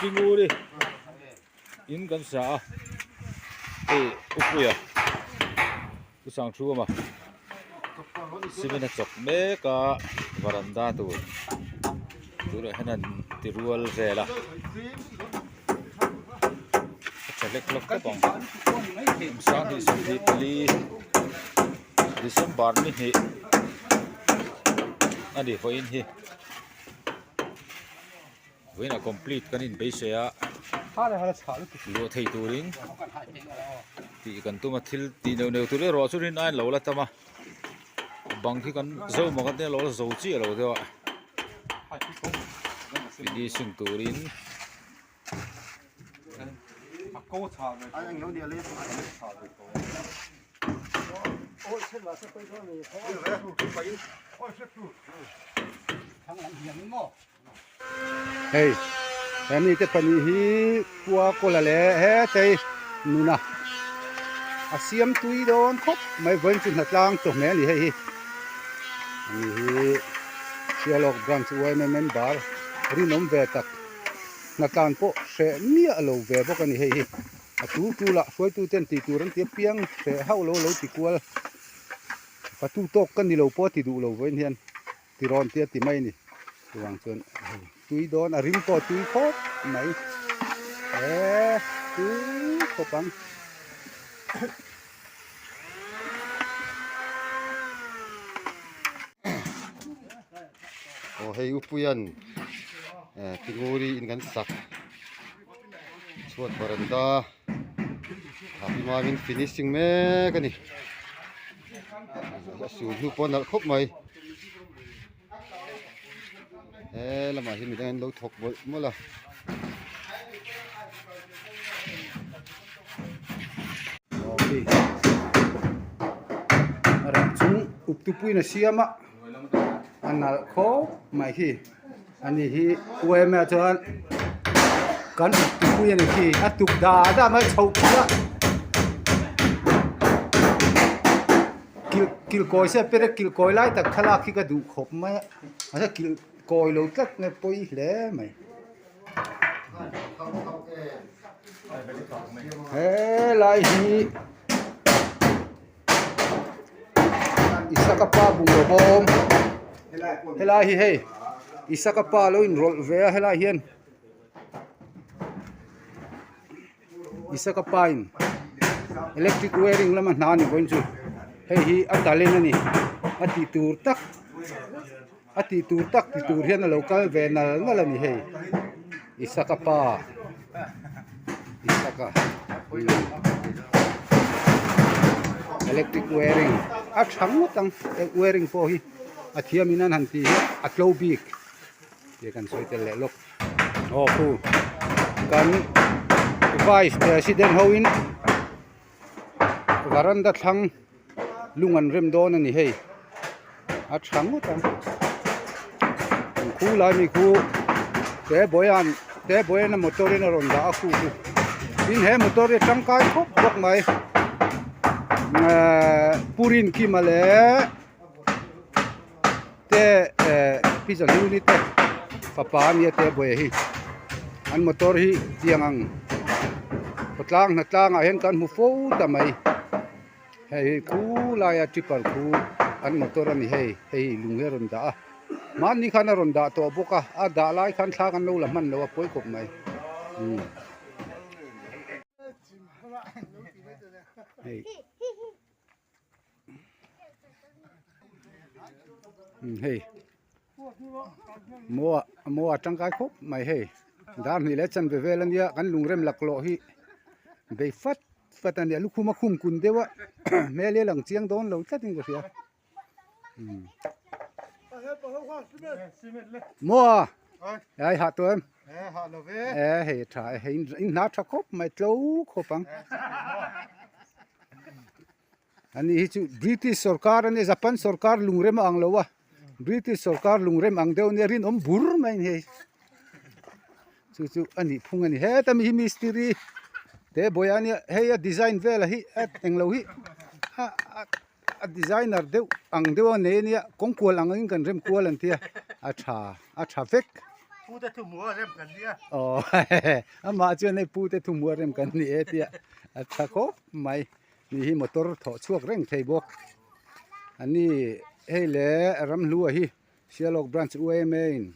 Pinguri in kan sa a hei upuia u Sangchhuma cement a chawk mek a varanda tur tunah hian an ti rual vel a a tha hlek hlek khawp ang sanghnih 24 December ni hnih a ni vawiin hi. Vawiin a complete kan inbeisei a luah thei turin tih kan tum a thil tih neuh neuh tur erawh chu rin aiin lo la tam a bang khi kan zo mak a lo la zo chiah lo deuh a finishing turin. Hei he mite pahnih hi khua kawla leh hetei nuna a siam tui dawn khawp mai vawiin chu hnatlang chawhmeh a ni hei hi ani hi Sialawk branch yma member rinawm ve tak hnatlan pawh hreh miah lo ve bawk a ni hei hi a tul tul ah hruaitu ten tih tur an ti apiang hreh hauh lo lo ti kual fatu tawk ka ni lo pawh a ti duh lo vawiin hian. Ti rawn tia ti mai a ni. Chuvang chuan hei tui dawn a rim pawh tui khawp mai. Eee tui khawp ang. Aw hei upuian Tinguri in kan sak chhuat varanda thahnem aiin finishing mek a ni. A sur hnu pawh a nalh khawp mai he lamah hian midang an lo thawk mawlh mawlh a. Ram chung up tupuiin a siam a a nalh khawp mai khi ani hi uaima chuan kan up tupui a ni khi a tuk dah dah mai chhoh phut a kil kil kawi se perek kil kawi lai tak thlalak hi ka duh khawp mai a mahse kil kawi lo tlat mai pawi hle mai helai hi Isaka pa bungraw bawm helai hi hei Isaka pa lo inrawlh ve a helai hian Isaka pa in electric wiring lama hna a ni vawiin chu hei hi a talent a ni a tih tur tak a tih tur tak ti tur hian a lo kal ve nal nal a ni hei Isaka pa Isaka electric wiring a tha ngawt ang wiring pawh hi a thiam in an han tih hi a tlo bik tih kan sawi tel leh lawk aw khu kan vice president ho in varanda thlang lung an rem dawn a ni hei a tha ngawt ang khu lai mi khu te bawian te bawian a motor in a rawn dah a khu chu tin he motor hi a tangkai khawp bawk mai ehh purin kima leh te ehh pizza hlui te fapa a nia te buai hi an motor hi tiang ang khawtlang hnatlang ah hian kan hmu fo ta mai hei hi khulai a tipper khu an motor a ni hei hei lung hi a rawn dah a mahni khan a rawn dah tawh bawk a a dah lai khan thla kan lo la hman lo a pawi khawp mai umm hei. Hei maw maw a tangkai khawp mai hei dar hnih leh chanve vel ania kan lungrem laklawh hi bei fat fat ania lukhum a khum kun deuh a hmel hi a lang chiang dawn lo tlat in ka hria maw a ai hah tawh em e hei tha e hei in hna tha khawp mai tlo khawp ang. Ani hi chu British sorkar a nia Japan sorkar lungrem a ang lo a British sorkar lungrem ang deuh a nia rinawm bur mai a ni hei chu chu a nih phung a ni heta mi hi mistiri te bawih a nia hei a design vel a hi a englo hi a a designer deuh ang deuh a nei a nia kawngkual ang angin kan rem kual an tia a tha a tha vek. Pute thu hmuh a rem kan nia. Aw amah chuan hei pute thu hmuh a rem kan ni e tia a tha khawp mai. Ni hi motor thawh chhuak reng thei bawk. Ani hei le Ramhlua hi Sialawk branch UMA in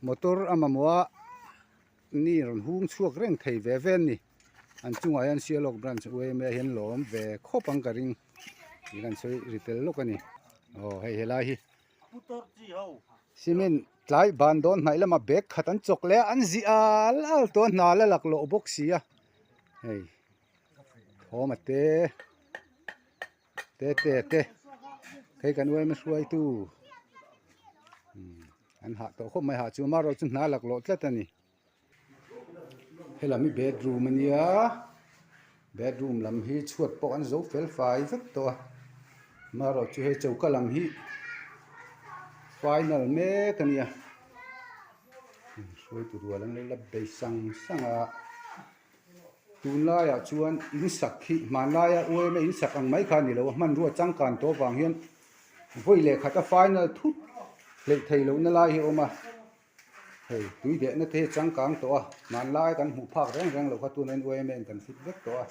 motor a mamawh a ni rawn hung chhuak reng thei ve ve a ni. An chungah hian Sialawk branch UMA hian lawm ve khawp ang ka ring tih kan sawi ri tel lawk a ni. Aw hei helai hi. Cement tlai ban dawn hnaih lama bag khat an chawk leh a an zih al al tawh a hna la laklawh bawk si a hei thawm a te te te te hei kan uaima hruaitu an hah tawh khawp mai hah chu amaherawh chu hna laklawh tlat a ni. Helam hi bedroom a nia bedroom lam hi chhuat pawh an zo fel fai vek tawh a amaherawh chu hei choka lam hi final mek a nia hruaitu rual an lo la bei sang sang a tunlaiah chuan in sak hi hmanlaia uaima in sak ang mai kha a ni lo a hmanrua changkan tawh avang hian vawi leh khata final thut hleih theih lohna lai hi a awm a. Hei tui dehna te hi changkang tawh a, hmanlai kan hmuh phak reng reng loh kha tuna in uaim em kan fit vek tawh a.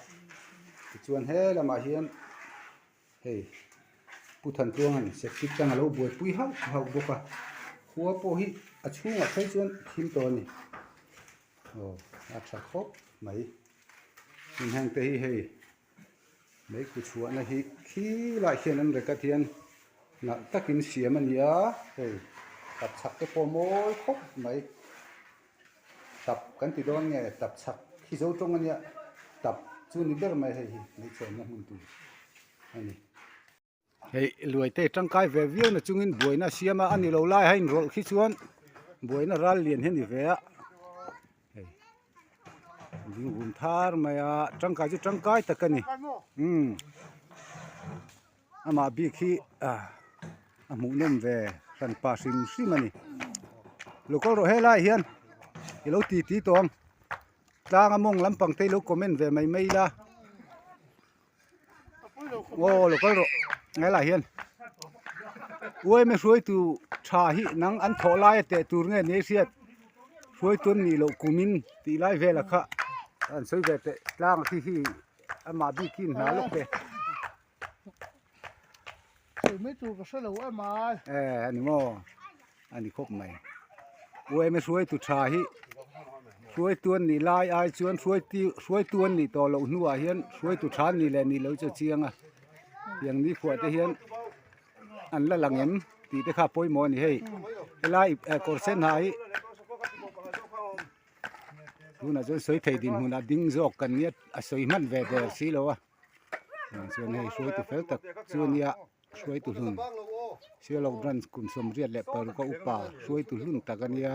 Tichuan he lamah hian hei Pu Thantluanga'n septic tank a lo buaipui hauh hauh bawk a, khua pawh hi a chhungah phei chuan thim tawh a ni. Aw a tha khawp mai. Tin heng te hi hei Meikhu chhuahna hi khi laiah hian an record hian nalh takin siam a ni a, hei tap chhak te pawh mawi khawp mai. Tap kan ti dawn nge tap chhak khi zo tawng a nia, tap chu ni ber mai hei hi hmeichhe awmna hmun tur a ni. Hei luaite tangkai ve viau na chungin buaina a siam a, a ni lo lai a inrawlh khi chuan buaina ral lian hi a ni ve a, hei ding vum thar mai a tangkai chu tangkai tak a ni umm amah bik hi ah a hmuhnawm ve hran pa hrim hrim a ni local rawh helaiah hian i lo ti ti tawh ang tlang a mawng lampang te i lo comment ve mai mai ila. Aw lo kal rawh helaiah hian uaime hruaitu tha hi nang an thawh laia teh tur nge ni hriat hruaitu an nih loh kumin tih lai velah kha an sawi ve teh tlang khi hi amah bik hi hna lawk te e ani maw a ni khawp mai uaime hruaitu tha hi hruaitu an nih lai ai chuan hruaitu hruaitu an nih tawh loh hnuah hian hruaitu tha an nih leh nih loh chu a chiang a tiang ni khuah te hian an la lang em tih te kha a pawimawh a ni hei helai eh kawr sen ha hi tunah chuan sawi thei dinhmunah ding zawk kan nia a sawi hman ve der si lo a chuan hei hruaitu fel tak chu a nia. Hruaitu hlun Sialawk branch kum sawmriat leh paruk a upa hruaitu hlun tak a nia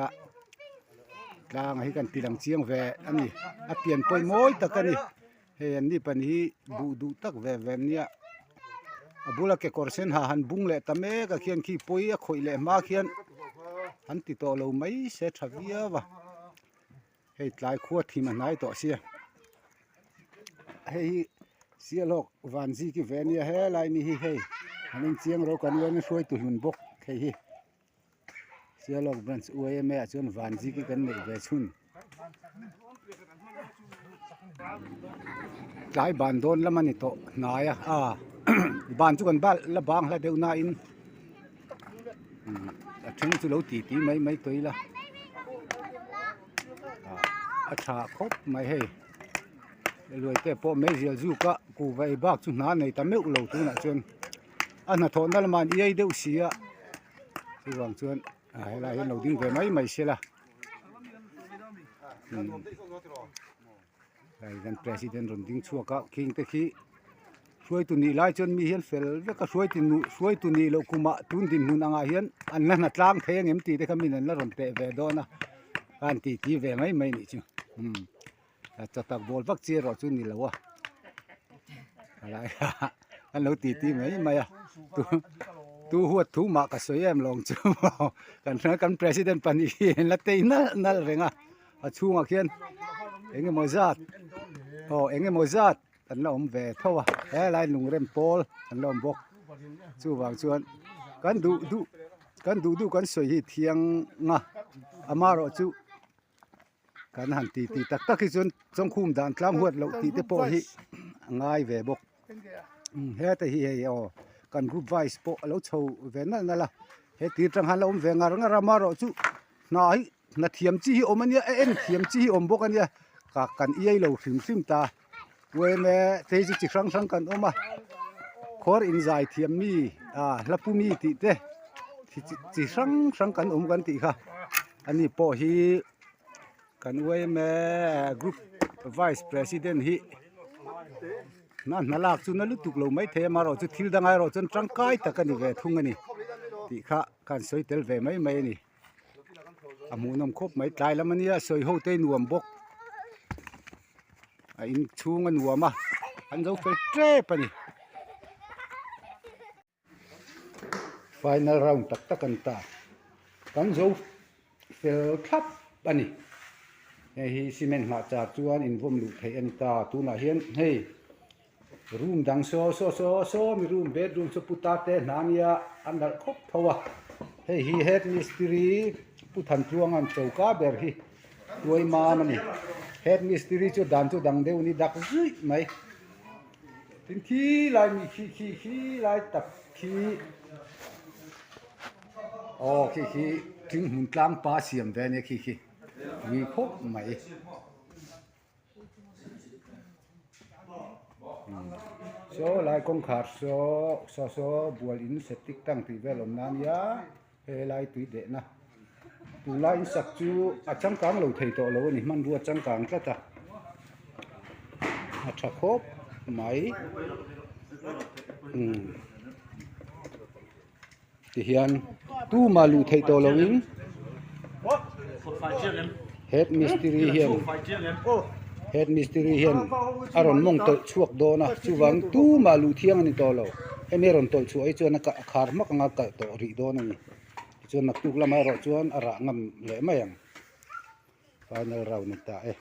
tlang hi kan ti lang chiang ve a ni a pian pawi mawi tak a ni hei an ni pahnih hi buh duh tak ve ve an nia a bula kekawr sen ha han bung leh ta mek a khian khi pawi a khawih leh hma khian an ti tawh lo mai se tha viau a. Hei tlai khua thim a hnai tawh sia hei hi Sialhawk Vanziki ve ania helai ni hi hei an inchiang ro kan uaina hruaitu hlun bawk hei hi Sialhawk branch UAMA ah chuan Vanziki kan neih ve chhun tlai ban dawn lam a ni tawh hnai a ah ban chu kan la bang hla deuh nain. A then chu lo ti ti mai mai tawh ila a tha khawp mai hei luai te pawh meizial zuk a kuhva ei bak chu hna nei ta meuh lo tunah chuan a hnathawh na lamah an iai deuh si a chuvang chuan a helaiah hian lo ding ve mai mai se la hei kan president rawn ding chhuak a khing te khi hruaitu nih lai chuan mi hian fel vek a hruaitu nuh hruaitu nih loh kumah tun dinhmun angah hian an la hna tlang thei ang em tih te kha min an la rawn teh ve dawn a a han titi ve mai mai nih chu umm chaw tak bawl vak chi erawh chu ni lo a helai an lo titi mai mai a tu tu huat thu mah ka sawi em lawng chu maw kan kan president pahnih hi an la tei nalh nalh reng a. A chhungah khian eng emaw zat aw eng emaw zat an la awm ve tho a helai lungrem pawl an la awm bawk chuvang chuan kan duh duh. Kan duh duh kan sawi hi thiang a amaherawh chu kan han ti ti tak tak hi chuan chawngkhum dan tlang huat loh tih te pawh hi a ngai ve bawk heta hi hei aw kan group vice pawh a lo chho ve nalh nalh a he tir tang han la awm ve ngar ngar a amaherawh chu hna hi hna thiam chi hi awm a nia a en thiam chi hi awm bawk a nia ka kan iai lo hrim hrim ta. Uaime te hi chu chi hrang hrang kan awm a khawr inzai thiam mi ah hla pu mi tih te chi hrang hrang kan awm kan tih kha ani pawh hi kan uaime group vice president hi hna hna lak chu na lutuk lo maithei amaherawhchu thil dang erawh chuan tangkai tak a ni ve thung a ni tih kha ka han sawi tel ve mai mai a ni. A hmuhnawm khawp mai tlai lam ania sawi ho te nuam bawk a in chhung a nuam a an zo fel tep a ni final round tak tak an ta kan zo fel thlap a ni hei hi cement nghah char chuan invawm luh theih a ni ta tunah hian hei. Room dang saw saw saw saw mi room bedroom chu putar te hna ania a nalh khawp tho a hei hi head mistiri pu Thantluanga'n choka ber hi tuai mam a ni head mistiri chu dan chu dang deuh ni dak zuih mai tin khi lai mi khi khi khi lai tak khi aw khi khi thing hmun tlang pa siam ve ania khi khi tui khawp mai. Saw lai kawngkhar saw saw saw bual in septic tank tih vel awm na ania helai tui dehna tunlai in sak chu a changkang lo thei tawh lo a ni hmanrua changkang tlat a a tha khawp mai umm. Tihian tumah luh theih tawh loin head mistiri hian head mistiri hian a rawn mawng tawlh chhuak dawn a chuvang tumah luh thiang a ni tawh lo hemi a rawn tawlh chhuah hi chuan a khar hmak anga kalh tawh rih dawn a ni tichuan naktuk lamah erawh chuan a rah ngam leh mai ang final round a ni ta e.